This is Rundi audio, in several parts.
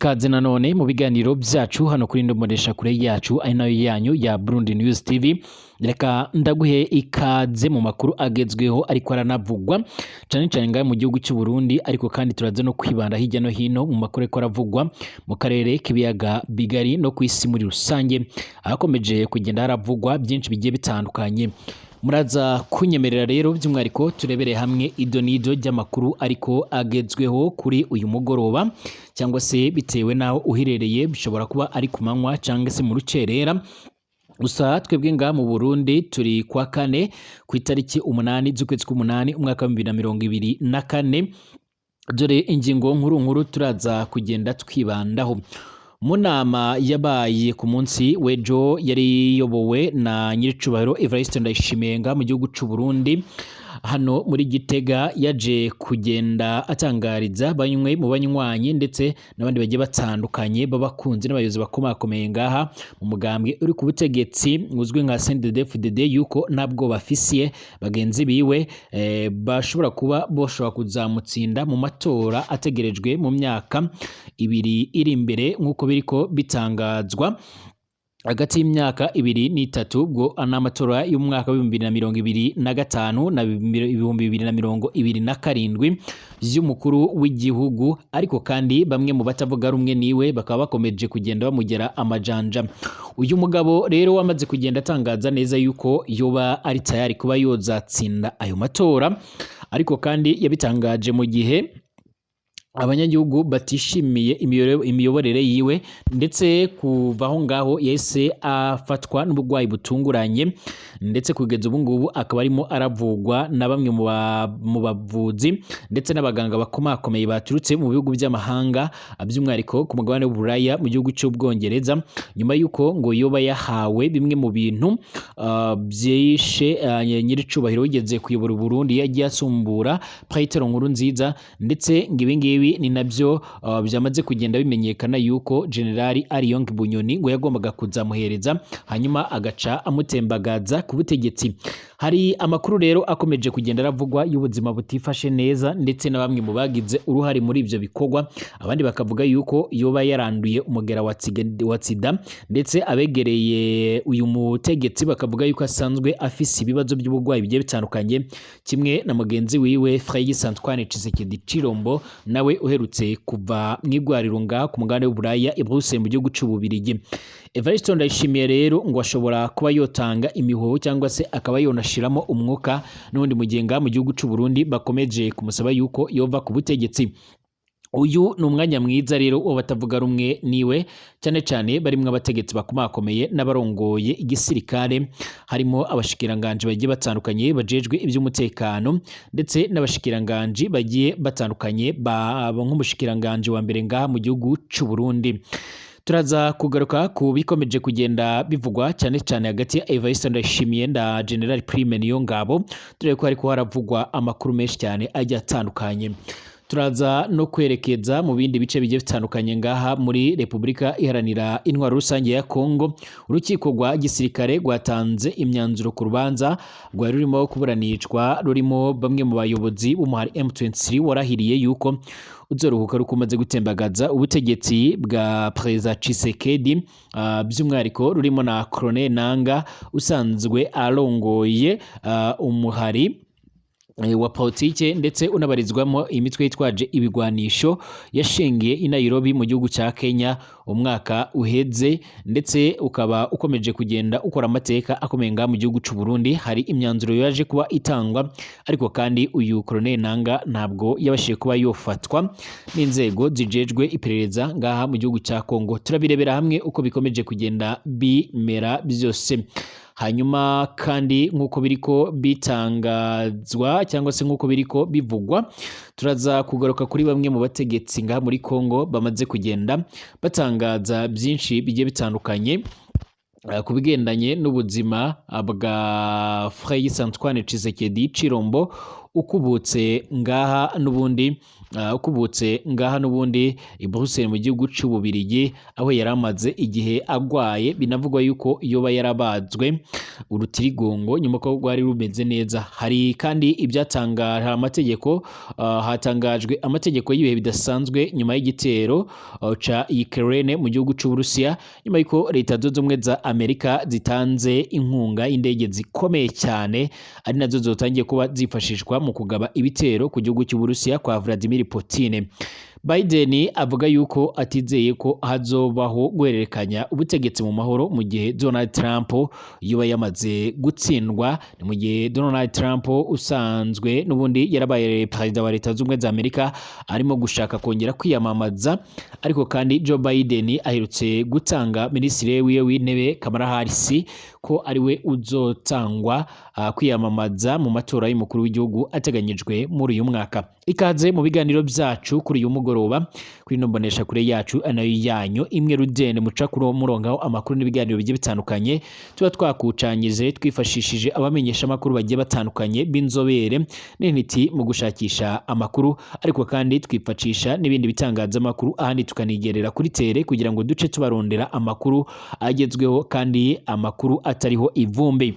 Ikaze nanone mu biganiro byacu hano kuri Ndomoresha kure yacu, ari nayo yanyu ya Burundi News TV. Reka ndaguhe ikaze mu makuru agezweho ariko aranavugwa cane cane ngaha mu gihugu cy'u Burundi, ariko kandi turaza no kwibanda hirya no hino mu makuru ariko aravugwa mu karere k'ibiyaga bigari no ku isi muri rusange, ahakomeje kugenda haravugwa byinshi bigiye bitandukanye. Muraza kunyemerera rero by'umwihariko turebere hamwe ido n'ido ry'amakuru ariko agezweho kuri uyu mugoroba, cyangwa se bitewe n'aho uherereye, bishobora kuba ari ku manywa cyangwa se mu rucerera. Gusa twebwe ngaha mu Burundi turi kwa kane, ku itariki 8 z'ukwezi k'umunani, umwaka wa 2024. Dore ingingo nkuru nkuru turaza kugenda twibandaho. Mu nama yabaye ku munsi w'ejo yari iyobowe na nyiricubahiro Evariste Ndayishimiye ngaha mu gihugu c'u Burundi, hano muri Gitega, yaje kugenda atangariza bamwe mu banywanyi ndetse n'abandi bagiye batandukanye b'abakunzi n'abayobozi bakomakomeye ngaha mu mugambwe uri ku butegetsi uzwi nka CNDD-FDD yuko ntabwo bafisiye bagenzi biwe bashobora kuba boshobora kuzamutsinda mu matora ategerejwe mu myaka 2 iri imbere, nk'uko biriko bitangazwa hagati y'imyaka 2 n'itatu, ubwo n'amatora y'umwaka wa 2025 na 2027 vy'umukuru w'igihugu. Ariko kandi bamwe mu batavuga rumwe niwe bakaba bakomeje kugenda bamugera amajanja. Uyu mugabo rero wamaze kugenda atangaza neza yuko yoba ari tayari kuba yozatsinda ayo matora, ariko kandi yabitangaje mu gihe abanyagihugu batishimiye imiyoborere yiwe, ndetse kuva aho ngaho yahise afatwa n'uburwayi butunguranye, ndetse kugeza ubu ngubu akaba arimo aravugwa na bamwe mu bavuzi ndetse n'abaganga bakomakomeye baturutse mu bihugu by'amahanga, by'umwihariko ku mugabane w'Uburaya mu gihugu cy'Ubwongereza, nyuma y'uko ngo yoba yahawe bimwe mu bintu byishe nyiricubahiro wigeze kuyobora Burundi yagiye asumbura Petero Nkurunziza, ndetse ngo ibi ngibi ni nabyo byamaze kugenda bimenyekana yuko General Ariyong Bunyoni ngo yagombaga kuzamuhereza hanyuma agaca amutembagaza ku butegetsi. Hari amakuru rero akomeje kugenda aravugwa y'ubuzima butifashe neza, ndetse na bamwe mu bagize uruhare muri ibyo bikorwa, abandi bakavuga yuko yoba yaranduye umugera wa sida, ndetse abegereye uyu mutegetsi bakavuga yuko asanzwe afise ibibazo by'uburwayi bigiye bitandukanye, kimwe na mugenzi wiwe Félix Antoine Tshisekedi Tshilombo, nawe uherutse kuva mu igwariro ngaha ku mugabane w'Uburaya i Bruxelles mu gihugu c'Ububirigi. Evariste Ndayishimiye rero ngo ashobora kuba yotanga imihoho cyangwa se akaba yonashiramo umwuka n'ubundi mu gihe ngaha mu gihugu c'u Burundi bakomeje kumusaba yuko yova ku butegetsi. Uyu ni umwanya mwiza rero w'abatavuga rumwe niwe, cyane cyane barimwo abategetsi bakomakomeye n'abarongoye igisirikare, harimo abashikiranganji bagiye batandukanye bajejwe iby'umutekano, ndetse n'abashikiranganji bagiye batandukanye nk'umushikiranganji wa mbere ngaha mu gihugu c'u Burundi. Turaza kugaruka ku bikomeje kugenda bivugwa cyane cyane hagati ya Evariste Ndayishimiye na General Prime Niyongabo, turebe ko hariko haravugwa amakuru menshi cyane agiye atandukanye. Turaza no kwerekeza mu bindi bice bigiye bitandukanye ngaha muri Repubulika Iharanira Intwaro Rusange ya Kongo. Urukiko rwa gisirikare rwatanze imyanzuro ku rubanza rwari rurimo kuburanishwa, rurimo bamwe mu bayobozi b'umuhari M23 warahiriye yuko uzoruhuka rukumaze gutembagaza ubutegetsi bwa Perezida Tshisekedi, by'umwihariko rurimo na Colonel Nanga usanzwe arongoye umuhari wa politike, ndetse unabarizwamo imitwe yitwaje ibigwanisho yashingiye i Nairobi mu gihugu cya Kenya umwaka uheze, ndetse ukaba ukomeje kugenda ukora amateka akomeye ngaha mu gihugu c'u Burundi. Hari imyanzuro yaje kuba itangwa, ariko kandi uyu Colonel Nanga ntabwo yabashije kuba yofatwa n'inzego zijejwe iperereza ngaha mu gihugu cya Kongo. Turabirebera hamwe uko bikomeje kugenda bimera byose. Hanyuma kandi nk'uko biriko bitangazwa cyangwa se nk'uko biriko bivugwa, turaza kugaruka kuri bamwe mu bategetsi ngaha muri Kongo bamaze kugenda batangaza byinshi bigiye bitandukanye ku bigendanye n'ubuzima bwa Félix Antoine Tshisekedi Tshilombo. Ukubutse ngaha n'ubundi, ukubutse ngaha n'ubundi i Bruxelles mu gihugu c'Ububirigi, aho yari amaze igihe agwaye, binavugwa yuko yoba yarabazwe urutirigongo nyuma ko rwari rumeze neza. Hari kandi ibyatangaje amategeko, hatangajwe amategeko y'ibihe bidasanzwe nyuma y'igitero ca Ukraine mu gihugu c'Uburusiya, nyuma yuko Leta Zunze Ubumwe za Amerika zitanze inkunga y'indege zikomeye cyane, ari nazo zotangiye kuba zifashishwa mu kugaba ibitero ku gihugu cy'Uburusiya kwa Vladimir Putin. Biden avuga yuko atizeye ko hazobaho guhererekanya ubutegetsi mu mahoro mu gihe Donald Trump yoba yamaze gutsindwa. Ni mu gihe Donald Trump usanzwe n'ubundi yarabaye perezida wa Leta Zunze Ubumwe za Amerika arimo gushaka kongera kwiyamamaza, ariko kandi Joe Biden aherutse gutanga minisitiri wiwe w'intebe Kamala Harris ko ariwe uzotangwa kwiyamamaza mu matora y'umukuru w'igihugu ateganyijwe muri uyu mwaka. Ikaze mu biganiro byacu kuri uyu mugoroba kuri ino mbonesha kure yacu nayo yanyu imwe rudende muca kuri uwo murongo amakuru n'ibiganiro bigiye bitandukanye tuba twakucanyije twifashishije abamenyesha amakuru bagiye batandukanye b'inzobere n'intiti mu gushakisha amakuru, ariko kandi twifashisha n'ibindi bitangazamakuru, ahandi tukanigerera kuri tere kugira ngo duce tubarondera amakuru agezweho kandi amakuru atariho ivumbi.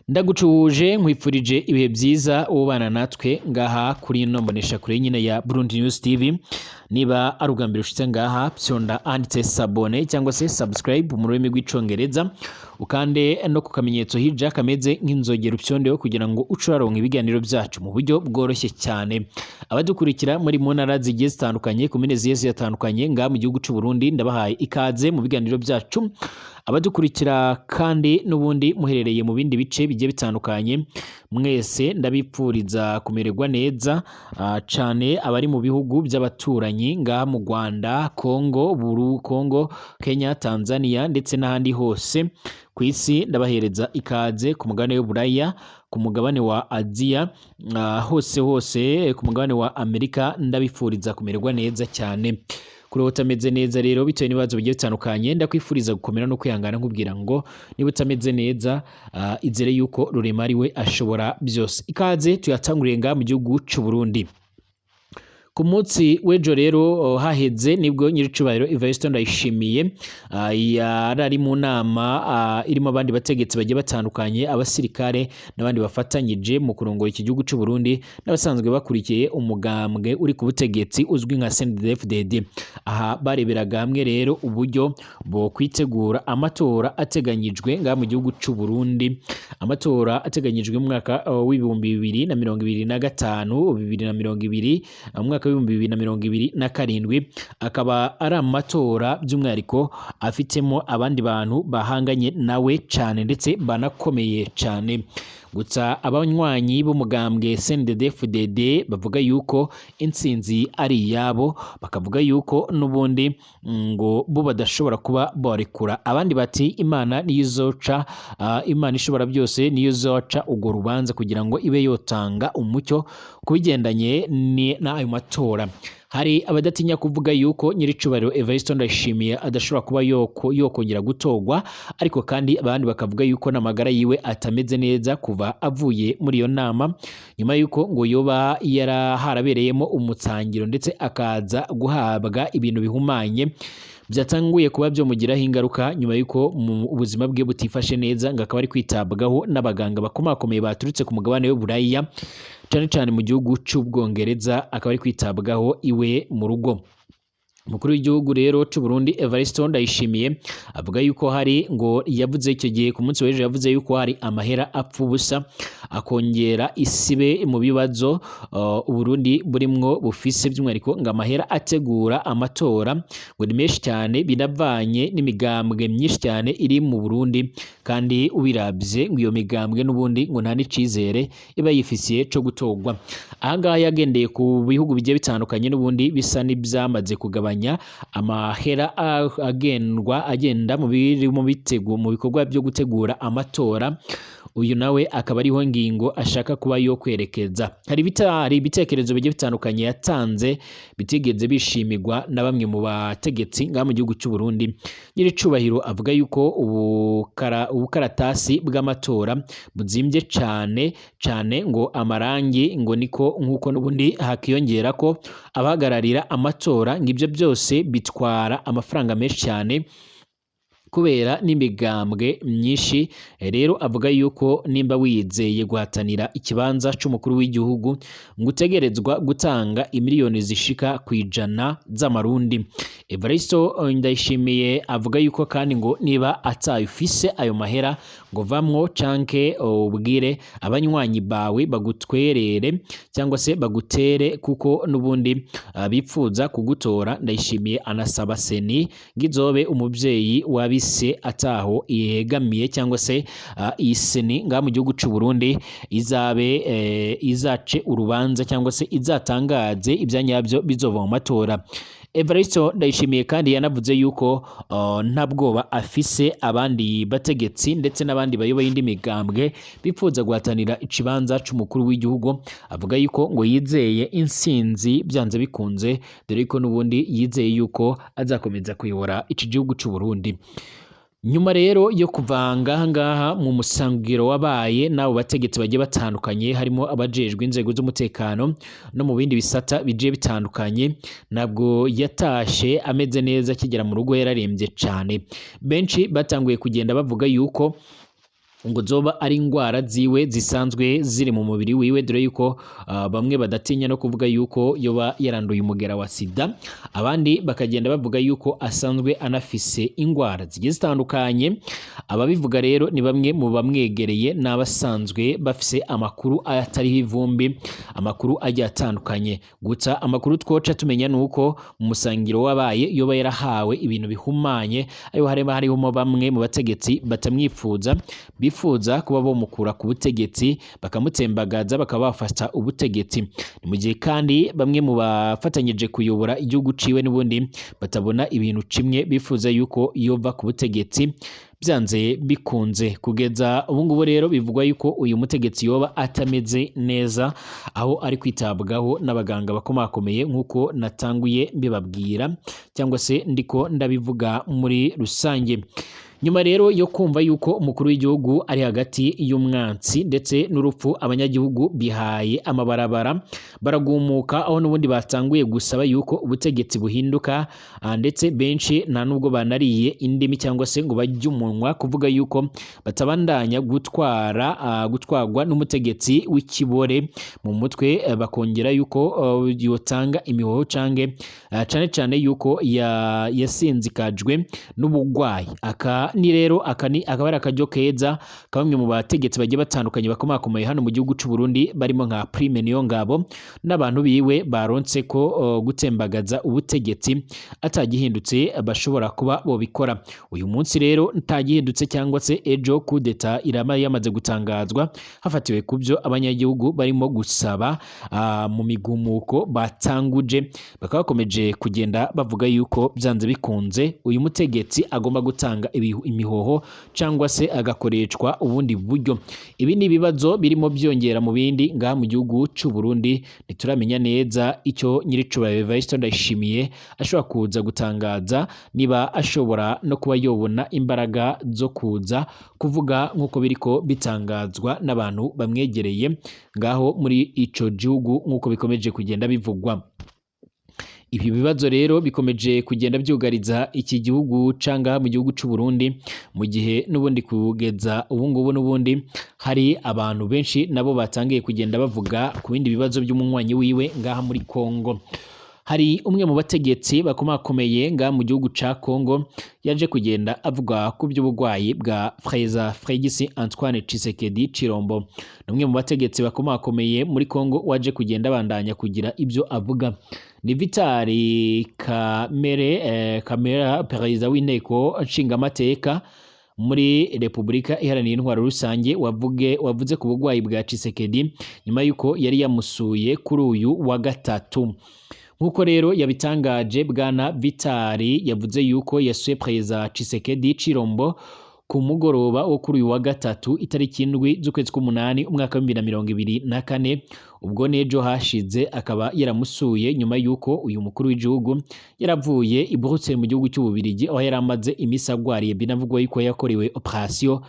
Ndagucuhuje, nkwifurije ibihe byiza ubana natwe ngaha kuri ino mbonesha kure nyine ya Burundi News TV. Niba ari ubwa mbere ushitse ngaha, fyonda handitse s'abonner cyangwa se subscribe mu rurimi rw'Icongereza, ukande no ku kamenyetso hirya kameze nk'inzogera, upyondeho kugira ngo uce uraronka ibiganiro byacu mu buryo bworoshye cyane. Abadukurikira muri mu ntara zigiye zitandukanye, komine zigiye zitandukanye ngaha mu gihugu c'u Burundi, ndabahaye ikaze mu biganiro byacu. Abadukurikira kandi n'ubundi muherereye mu bindi bice bigiye bitandukanye, mwese ndabipfuriza kumererwa neza, cane abari mu bihugu by'abaturanyi ngaha mu Rwanda, Congo, Buru, Congo, Kenya, Tanzania ndetse n'ahandi hose ku isi, ndabahereza ikaze ku mugabane w'Uburaya, ku mugabane wa Aziya, hose hose ku mugabane wa Amerika, ndabifuriza kumererwa neza cyane. Kuri utameze neza rero bitewe n'ibibazo bigiye bitandukanye, ndakwifuriza gukomera no kwihangana, nkubwira ngo niba utameze neza, izere yuko Rurema ari we ashobora byose. Ikaze tuyatanguriye ngaha mu gihugu c'u Burundi. Ku munsi w'ejo rero haheze nibwo nyiricubahiro Evariste Ndayishimiye yari ari mu nama irimo abandi bategetsi bagiye batandukanye, abasirikare n'abandi bafatanyije mu kurongora iki gihugu c'u Burundi n'abasanzwe bakurikiye umugambwe uri ku butegetsi uzwi nka CNDD-FDD. Aha bareberaga hamwe rero uburyo bo kwitegura amatora ateganyijwe ngaha mu gihugu c'u Burundi, amatora ateganyijwe mu mwaka w'2025, 2020, mu mwaka w'2027, akaba ari amatora by'umwihariko afitemo abandi bantu bahanganye nawe cyane ndetse banakomeye cyane. Gusa abanywanyi b'umugambwe CNDD-FDD bavuga yuko intsinzi ari iyabo, bakavuga yuko n'ubundi ngo bo badashobora kuba barekura. Abandi bati Imana niyo izoca, Imana ishobora byose niyo izoca urwo rubanza kugira ngo ibe yotanga umucyo ku bigendanye n'ayo matora. Hari abadatinya kuvuga yuko nyiricubahiro Evariste Ndayishimiye adashobora kuba yokongera gutorwa, ariko kandi abandi bakavuga yuko n'amagara yiwe atameze neza kuva avuye muri iyo nama, nyuma yuko ngo yoba harabereyemo umutsangiro ndetse akaza guhabwa ibintu bihumanye byatanguye kuba byomugiraho ingaruka, nyuma yuko mu ubuzima bwe butifashe neza, ngo akaba ari kwitabwaho n'abaganga bakomakomeye baturutse ku mugabane w'Uburaya, cyane cyane mu gihugu c'Ubwongereza, akaba ari kwitabwaho iwe mu rugo. Umukuru w'igihugu rero c'u Burundi Evariste Ndayishimiye avuga yuko hari ngo yavuze icyo gihe ku munsi w'ejo, yavuze yuko hari amahera apfa ubusa akongera isibe mu bibazo Uburundi burimwo bufise, by'umwihariko ngo amahera ategura amatora ngo ni menshi cyane, binavanye n'imigambwe myinshi cyane iri mu Burundi, kandi ubiravye ngo iyo migambwe n'ubundi ngo nta n'icizere iba yifisiye co gutorwa. Ahangaha yagendeye ku bihugu bigiye bitandukanye n'ubundi bisa n'ibyamaze kugabanya amahera agendwa agenda mu biri mu bitego mu bikorwa byo gutegura amatora. Uyu nawe akaba ariho ngingo ashaka kuba yo kwerekeza. Hari ibitekerezo bigiye bitandukanye yatanze bitigeze bishimirwa na bamwe mu bategetsi ngaha mu gihugu cy'u Burundi. Nyiricubahiro avuga yuko ubukaratasi bw'amatora buzimbye cane cane, ngo amarangi ngo niko nkuko n'ubundi hakiyongera ko abahagararira amatora, ngo ibyo byose bitwara amafaranga menshi cyane kubera n'imigambwe myinshi. Rero avuga yuko nimba wizeye guhatanira ikibanza c'umukuru w'igihugu, ngo utegerezwa gutanga imiliyoni zishika ku 100 z'amarundi. Evaristo Ndayishimiye avuga yuko kandi ngo niba atayo ufise ayo mahera, ngo vamwo canke ubwire abanywanyi bawe bagutwerere cyangwa se bagutere, kuko n'ubundi bipfuza kugutora. Ndayishimiye anasaba CENI ngo izobe umuvyeyi wabise ataho yegamiye, cyangwa se iyi CENI ngaha mu gihugu c'u Burundi izabe izace urubanza cyangwa se izatangaze ivyanyabyo bizova mu matora. Evaristo Ndayishimiye kandi yanavuze yuko nta bwoba afise abandi bategetsi ndetse n'abandi bayoboye indi migambwe bipfuza guhatanira ikibanza c'umukuru w'igihugu. Avuga yuko ngo yizeye insinzi byanze bikunze, dore ko n'ubundi yizeye yuko azakomeza kuyobora iki gihugu c'u Burundi. Nyuma rero yo kuva ngaha ngaha mu musangiro wabaye n'abo bategetsi bagiye batandukanye, harimo abajejwe inzego z'umutekano no mu bindi bisata bigiye bitandukanye, ntabwo yatashe ameze neza. Akigera mu rugo yararembye cane. Benshi batanguye kugenda bavuga yuko ngo zoba ari ingwara ziwe zisanzwe ziri mu mubiri wiwe, dore yuko bamwe badatinya no kuvuga yuko yoba yaranduye umugera wa sida, abandi bakagenda bavuga yuko asanzwe anafise ingwara zigiye zitandukanye. Ababivuga rero ni bamwe mu bamwegereye n'abasanzwe bafise amakuru atariho ivumbi, amakuru agiye atandukanye. Gusa amakuru twoca tumenya nuko mu musangiro wabaye yoba yarahawe ibintu bihumanye, ariho harimo harimo bamwe mu bategetsi batamwifuza, bifuza kuba bomukura ku butegetsi bakamutembagaza bakaba bafata ubutegetsi. Ni mu gihe kandi bamwe mu bafatanyije kuyobora igihugu ciwe n'ubundi batabona ibintu kimwe, bifuza yuko yova ku butegetsi byanze bikunze. Kugeza ubu ngubu rero bivugwa yuko uyu mutegetsi yoba atameze neza, aho ari kwitabwaho n'abaganga bakomakomeye nk'uko natanguye mbibabwira cyangwa se ndiko ndabivuga muri rusange. Nyuma rero yo kumva yuko umukuru w'igihugu ari hagati y'umwansi ndetse n'urupfu, abanyagihugu bihaye amabarabara baragumuka, aho n'ubundi batanguye gusaba yuko ubutegetsi buhinduka, ndetse benshi nta nubwo banariye indimi cyangwa se ngo bajye umunwa kuvuga yuko batabandanya gutwara gutwarwa n'umutegetsi w'ikibore mu mutwe, bakongera yuko yotanga imihoho canke cane cane yuko yasinzikajwe n'ubugwayi. Aka ni rero aka ni akaba ari akaryo keza ka bamwe mu bategetsi bagiye batandukanye bakomakomeye hano mu gihugu c'u Burundi, barimo nka Prime Niyongabo n'abantu biwe baronse ko gutembagaza ubutegetsi atagihindutse bashobora kuba bobikora. Uyu munsi rero ntagihindutse cyangwa se ejo kudeta irama yamaze gutangazwa hafatiwe ku byo abanyagihugu barimo gusaba mu migumuko batanguje, bakaba bakomeje kugenda bavuga yuko byanze bikunze uyu mutegetsi agomba gutanga imihoho cyangwa se agakoreshwa ubundi buryo. Ibi ni ibibazo birimo byongera mu bindi ngaha mu gihugu c'u Burundi. Ntituramenya neza icyo nyiricubahiro Evariste Ndayishimiye ashobora kuza gutangaza, niba ashobora no kuba yobona imbaraga zo kuza kuvuga nk'uko biriko bitangazwa n'abantu bamwegereye ngaho muri ico gihugu nk'uko bikomeje kugenda bivugwa. Ibi bibazo rero bikomeje kugenda byugariza iki gihugu canga mu gihugu c'u Burundi, mu gihe n'ubundi kugeza ubu ngubu n'ubundi hari abantu benshi nabo batangiye kugenda bavuga ku bindi bibazo by'umunywanyi wiwe ngaha muri Kongo. Hari umwe mu bategetsi bakomakomeye ngaha mu gihugu ca Kongo yaje kugenda avuga ku by'ubugwayi bwa Freza Fregisi Antoine Tshisekedi Chilombo. Ni umwe mu bategetsi bakomakomeye muri Kongo waje kugenda abandanya kugira ibyo avuga. Ni Vitali Kamere, Kamera, perezida w'inteko nshingamateka muri Repubulika Iharanira Intwaro Rusange, wavuze ku bugwayi bwa Tshisekedi nyuma yuko yari yamusuye kuri uyu wa gatatu. Nkuko rero yabitangaje, bwana Vitali yavuze yuko yasuye Perezida Tshisekedi Chilombo Ku mugoroba wo kuri uyu wa gatatu, itariki 7 z'ukwezi k'umunani umwaka wa 2024, ubwo n'ejo hashize, akaba yaramusuye nyuma y'uko uyu mukuru w'igihugu yaravuye i Bruxelles mu gihugu cy'Ububirigi, aho yari amaze imisi agwariye, binavugwa yuko yakorewe operation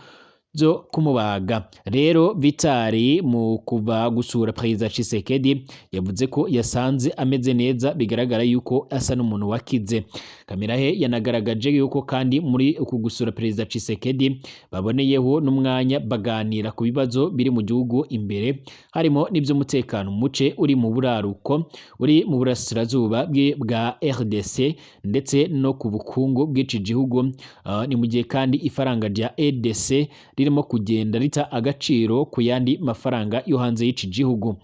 zo kumubaga. Rero Vital mu kuva gusura Perezida Tshisekedi yavuze ko yasanze ameze neza, bigaragara yuko asa n'umuntu wakize. Kamerhe yanagaragaje yuko kandi muri uku gusura Perezida Tshisekedi baboneyeho n'umwanya baganira ku bibazo biri mu gihugu imbere, harimo n'iby'umutekano muce uri mu buraruko, uri mu burasirazuba bwa RDC, ndetse no ku bukungu bw'iki gihugu. Ni mu gihe kandi ifaranga rya RDC ririmo kugenda rita agaciro ku yandi mafaranga yo hanze y'iki gihugu.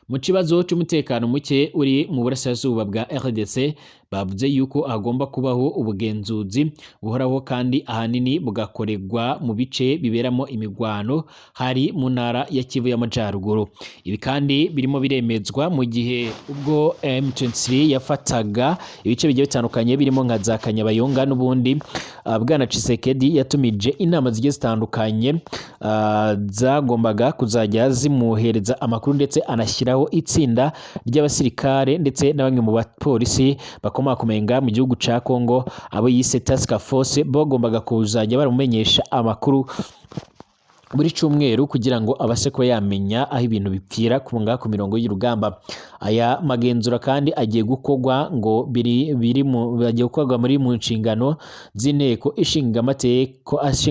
Mu kibazo cy'umutekano muke uri mu burasirazuba bwa RDC, bavuze yuko hagomba kubaho ubugenzuzi buhoraho, kandi ahanini bugakorerwa mu bice biberamo imigwano hari mu ntara ya Kivu y'Amajyaruguru. Ibi kandi birimo biremezwa mu gihe ubwo M23 yafataga ibice bigiye bitandukanye birimo nka za Kanyabayonga n'ubundi, Bwana Tshisekedi yatumije inama zigiye zitandukanye zagombaga kuzajya zimuhereza amakuru, ndetse anashyiraho itsinda ry'abasirikare ndetse na bamwe mu bapolisi bakomakomenga mu gihugu ca Congo, abo yise task force, bagombaga kuzajya baramumenyesha amakuru buri cyumweru kugira ngo abashe kuba yamenya aho ibintu bipfira ku ku mirongo y'urugamba. Aya magenzura kandi agiye gukorwa ngo biri biri mu agiye gukorwa muri mu nshingano z'inteko ishinga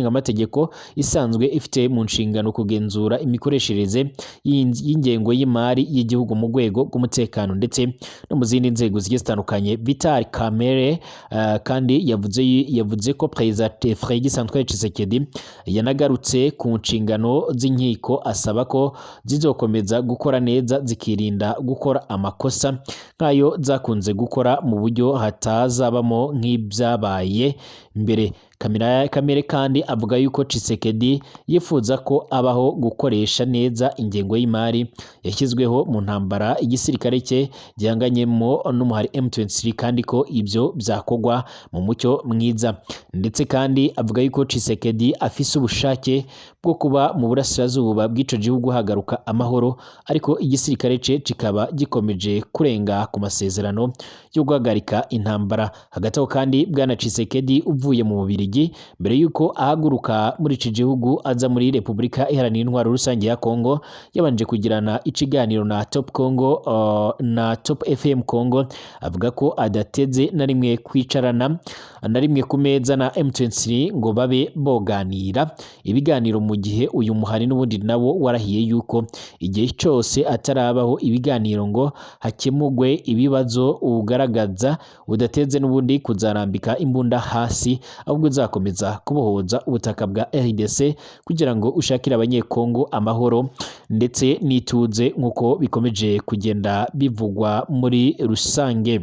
amategeko isanzwe ifite mu nshingano kugenzura imikoreshereze y'ingengo y'imari y'igihugu mu rwego rw'umutekano ndetse no mu zindi nzego zigiye zitandukanye. Vital Kamerhe kandi yavuze ko Perezida Félix Antoine Tshisekedi yanagarutse ku nshingano z'inkiko, asaba ko zizokomeza gukora neza, zikirinda gukora amakosa nk'ayo zakunze gukora, mu buryo hatazabamo nk'ibyabaye mbere. Kamerhe kandi avuga yuko Tshisekedi yifuza ko abaho gukoresha neza ingengo y'imari yashyizweho mu ntambara igisirikare cye gihanganyemo n'umuhari M23, kandi ko ibyo byakorwa mu mucyo mwiza. Ndetse kandi avuga yuko Tshisekedi afise ubushake bwo kuba mu burasirazuba bw'ico gihugu hagaruka amahoro, ariko igisirikare ce kikaba gikomeje kurenga ku masezerano yo guhagarika intambara. Hagati aho kandi, Bwana Tshisekedi uvuye mu Bubiligi, mbere yuko ahaguruka muri iki gihugu aza muri Repubulika Iharanira Intwaro Rusange ya Congo, yabanje kugirana ikiganiro na Top Congo, na Top FM Congo, avuga ko adateze na rimwe kwicarana na rimwe ku meza na M23 ngo babe boganira ibiganiro, mu gihe uyu muhari n'ubundi nawo warahiye yuko igihe cyose atarabaho ibiganiro ngo hakemugwe ibibazo ugaragaza, udateze n'ubundi kuzarambika imbunda hasi, ahubwo uzakomeza kubohoza ubutaka bwa RDC kugira ngo ushakire Abanyekongo amahoro ndetse n'ituze, nk'uko bikomeje kugenda bivugwa muri rusange.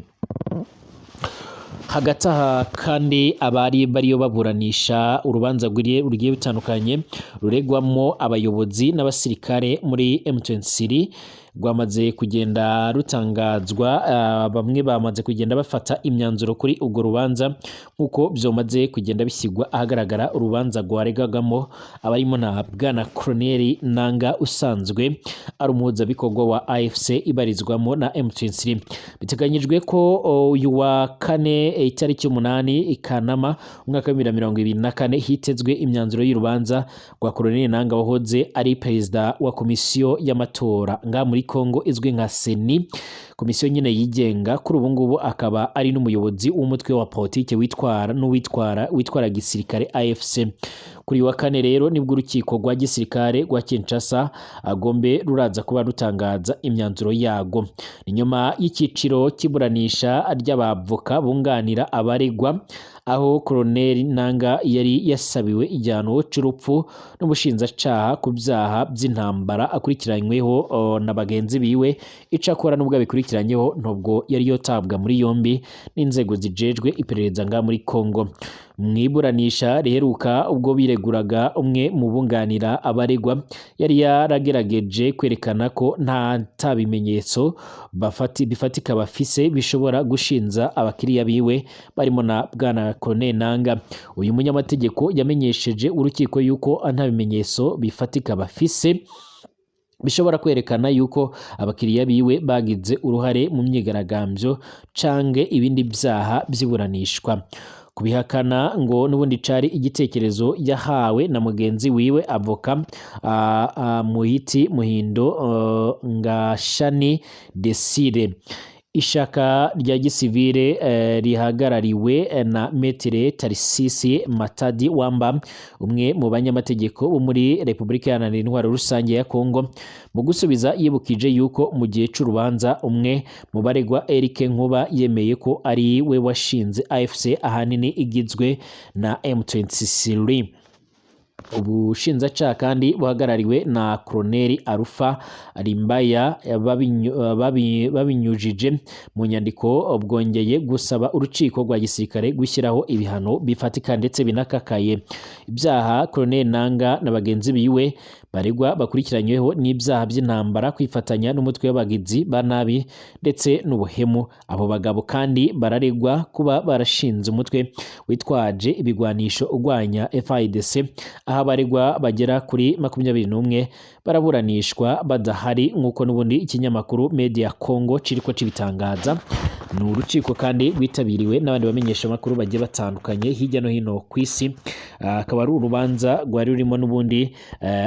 Hagati aha kandi, abari bariyo baburanisha urubanza rugiye rutandukanye ruregwamo abayobozi n'abasirikare muri M23 rwamaze kugenda rutangazwa. Bamwe bamaze kugenda bafata imyanzuro kuri urwo rubanza nk'uko byomaze kugenda bishyirwa ahagaragara. Urubanza rwaregagamo abarimo na Bwana Colonel Nanga usanzwe ari umuhuzabikorwa wa AFC ibarizwamo na M23. Biteganyijwe ko uyu wa kane, itariki 8 Kanama umwaka wa 2024, hitezwe imyanzuro y'urubanza rwa Colonel Nanga wahoze ari perezida wa komisiyo y'amatora nga muri Congo izwi nka CENI, komisiyo nyine yigenga. Kuri ubu ngubu akaba ari n'umuyobozi w'umutwe wa politike witwara n'uwitwara witwara gisirikare AFC. Kuri uyu wa kane rero nibwo urukiko rwa gisirikare rwa Kinshasa Gombe ruraza kuba rutangaza imyanzuro yago. Ni nyuma y'icyiciro cy'iburanisha ry'abavoka bunganira abaregwa, aho Colonel Nanga yari yasabiwe igihano c'urupfu n'umushinjacaha ku byaha by'intambara akurikiranyweho na bagenzi biwe. Icakora nubwo abikurikiranyeho, ntabwo yari yotabwa muri yombi n'inzego zijejwe iperereza nga muri Congo. Mu iburanisha riheruka, ubwo bireguraga, umwe mu bunganira abaregwa yari yaragerageje kwerekana ko nta bimenyetso bifatika bafise bishobora gushinza abakiriya biwe barimo na Bwana Corneille Nanga. Uyu munyamategeko yamenyesheje urukiko yuko nta bimenyetso bifatika bafise bishobora kwerekana yuko abakiriya biwe bagize uruhare mu myigaragambyo canke ibindi vyaha vy'iburanishwa. Kubihakana ngo n'ubundi cari igitekerezo yahawe na mugenzi wiwe avoka Muhiti Muhindo Ngashani Desire. Ishaka rya gisivile rihagarariwe na Metere Tarisisi Matadi Wamba, umwe mu banyamategeko bo muri Repubulika Iharanira Intwaro Rusange ya Kongo, mu gusubiza yibukije yuko mu gihe c'urubanza umwe mu baregwa Eric Nkuba yemeye ko ari we washinze AFC ahanini igizwe na M23. Ubushinjacaha kandi buhagarariwe na Colonel Arufa Rimbaya babinyujije mu nyandiko bwongeye gusaba urukiko rwa gisirikare gushyiraho ibihano bifatika ndetse binakakaye. Ibyaha Colonel Nanga na bagenzi biwe baregwa bakurikiranyweho n'ibyaha by'intambara, kwifatanya n'umutwe w'abagizi ba nabi ndetse n'ubuhemu. Abo bagabo kandi bararegwa kuba barashinze umutwe witwaje ibigwanisho urwanya FARDC, aho abaregwa bagera kuri 21 baraburanishwa badahari, nk'uko n'ubundi ikinyamakuru Media Congo kiriko kibitangaza. Ni urukiko kandi rwitabiriwe n'abandi bamenyesha amakuru bagiye batandukanye hirya no hino ku isi. Akaba ari urubanza rwari rurimo n'ubundi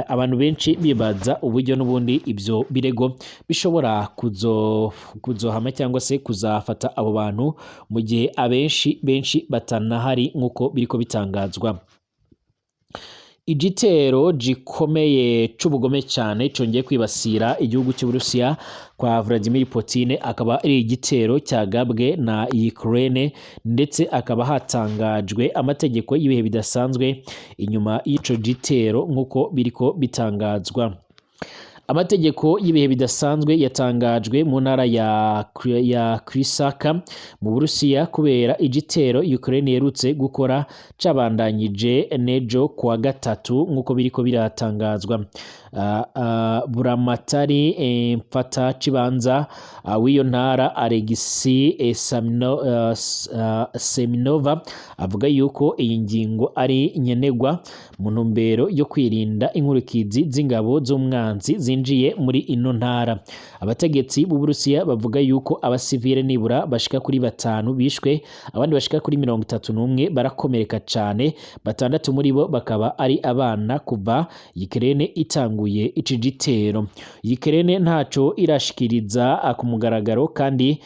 abantu benshi bibaza uburyo n'ubundi ibyo birego bishobora kuzohama cyangwa se kuzafata abo bantu mu gihe abenshi benshi batanahari, nk'uko biriko bitangazwa. Igitero gikomeye c'ubugome cyane congeye kwibasira igihugu cy'Uburusiya kwa Vladimir Putin, akaba ari igitero cyagabwe na Ukraine, ndetse akaba hatangajwe amategeko y'ibihe bidasanzwe inyuma y'ico gitero, nk'uko biriko bitangazwa. Amategeko y'ibihe bidasanzwe yatangajwe mu ntara ya Krisaka mu Burusiya kubera igitero Ukraine yerutse gukora cabandanyije nejo kuwa gatatu, nk'uko biriko biratangazwa. Buramatari mfata cibanza w'iyo ntara Alexis Seminova avuga yuko iyi ngingo ari nyenegwa mu ntumbero yo kwirinda inkurikizi z'ingabo z'umwanzi zinjiye muri ino ntara. Abategetsi b'Uburusiya bavuga yuko abasivile nibura bashika kuri 5 bishwe, abandi bashika kuri 31 barakomereka cane, 6 muri bo bakaba ari abana kuva Ukraine itanguye ici gitero. Ukraine ntaco irashikiriza ku mugaragaro, kandi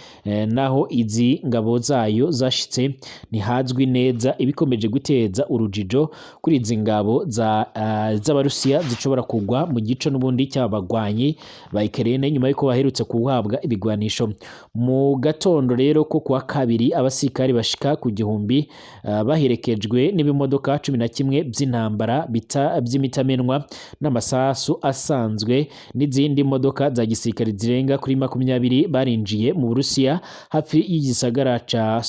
naho izi ngabo zayo zashitse ntihazwi neza, ibikomeje guteza urujijo kuri izi ngabo z'Abarusiya zishobora kugwa mu gico n'ubundi cy'abagwanyi ba Ukraine nyuma yuko baherutse guhabwa ibigwanisho. Mu gatondo rero ko kuwa kabiri abasirikari bashika ku 1000 baherekejwe n'ibimodoka 11 by'intambara by'imitamenwa n'amasasu asanzwe n'izindi modoka za gisirikare zirenga kuri 20 barinjiye mu Burusiya hafi y'igisagara ca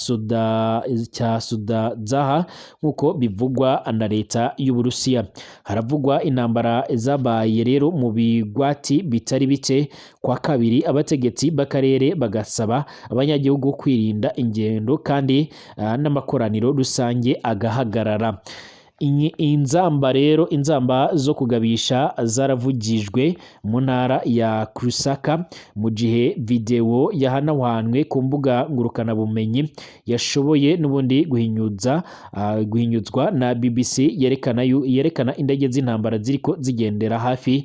Sudazaha, nk'uko bivugwa na leta y'Uburusiya. Haravugwa intambara zabaye rero mu bigwati bitari bike kwa kabiri, abategetsi b'akarere bagasaba abanyagihugu kwirinda ingendo kandi n'amakoraniro rusange agahagarara. Inzamba rero, inzamba zo kugabisha zaravugijwe mu ntara ya Lusaka, mu gihe video yahanahwanwe ku mbuga ngurukana bumenyi yashoboye n'ubundi guhinyuzwa na BBC yerekana indege z'intambara ziriko zigendera hafi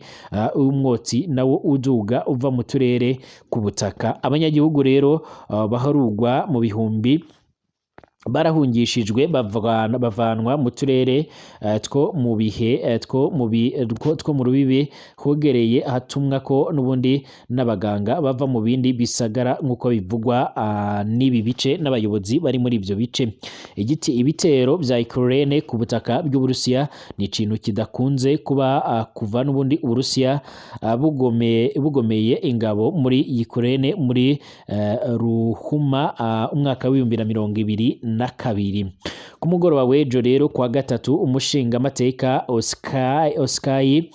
umwotsi nawo uduga uva mu turere ku butaka. Abanyagihugu rero baharugwa mu bihumbi barahungishijwe bavanwa mu turere two mu bihe two mu rubibi hogereye hatumwa ko n'ubundi n'abaganga bava mu bindi bisagara, nk'uko bivugwa n'ibi bice n'abayobozi bari muri ibyo bice. Ibitero bya Ukraine ku butaka bw'Uburusiya ni ikintu kidakunze kuba kuva n'ubundi Uburusiya bugomeye ingabo muri Ukraine muri Ruhuma umwaka wa 2022. Ku mugoroba w'ejo rero kwa gatatu, umushingamateka Oskai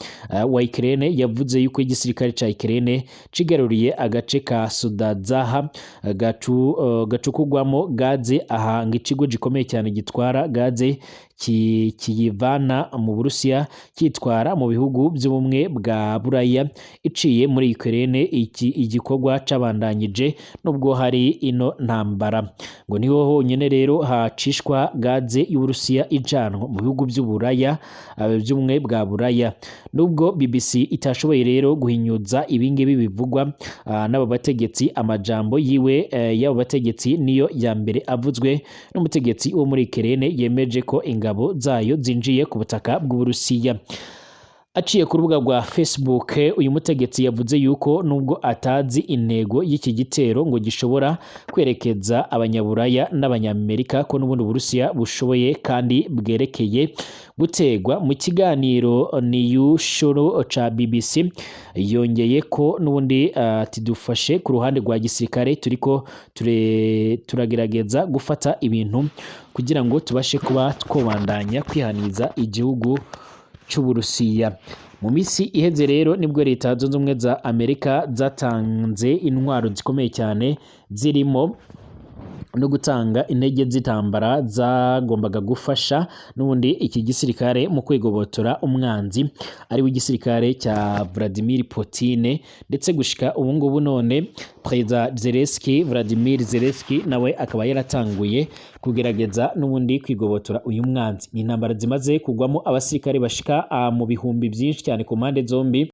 wa Ukraine yavuze yuko igisirikare ca Ukraine cigaruriye agace ka Sudazaha gacukugwamo gaze. Aha ngo ikigo gikomeye cyane gitwara gaze kiyivana mu Burusiya kitwara mu bihugu by'ubumwe bwa Buraya iciye muri Ukraine. Iki igikorwa cabandanyije nubwo hari ino ntambara. Ngo niho honyine rero hacishwa gaze y'Uburusiya ijanwa mu bihugu by'Uburaya, by'ubumwe bwa Buraya. Nubwo BBC itashoboye rero guhinyuza ibingibi bivugwa n'aba bategetsi, amajambo yiwe y'abo bategetsi niyo ya mbere avuzwe n'umutegetsi wo muri Ukraine yemeje ko ingabo zayo zinjiye ku butaka bw'Uburusiya. Aciye ku rubuga rwa Facebook, uyu mutegetsi yavuze yuko nubwo atazi intego y'iki gitero, ngo gishobora kwerekeza abanyaburaya n'abanyamerika ko n'ubundi Burusiya bushoboye kandi bwerekeye gutegwa. Mu kiganiro Newshow ca BBC yongeye ko n'ubundi ati: "Dufashe ku ruhande rwa gisirikare, turiko turagerageza gufata ibintu kugira ngo tubashe kuba twobandanya kwihaniza igihugu c'Uburusiya." Mu misi iheze rero nibwo Leta Zunze Ubumwe za Amerika zatanze intwaro zikomeye cyane, zirimo no gutanga intege z'intambara zagombaga gufasha n'ubundi iki gisirikare mu kwigobotora umwanzi ari w'igisirikare cya Vladimir Putin. Ndetse gushika ubu ngubu none Perezida Zelensky, Vladimir Zelensky, nawe akaba yaratanguye kugerageza n'ubundi kwigobotora uyu mwanzi. Ni intambara zimaze kugwamo abasirikare bashika mu bihumbi byinshi cyane ku mpande zombi.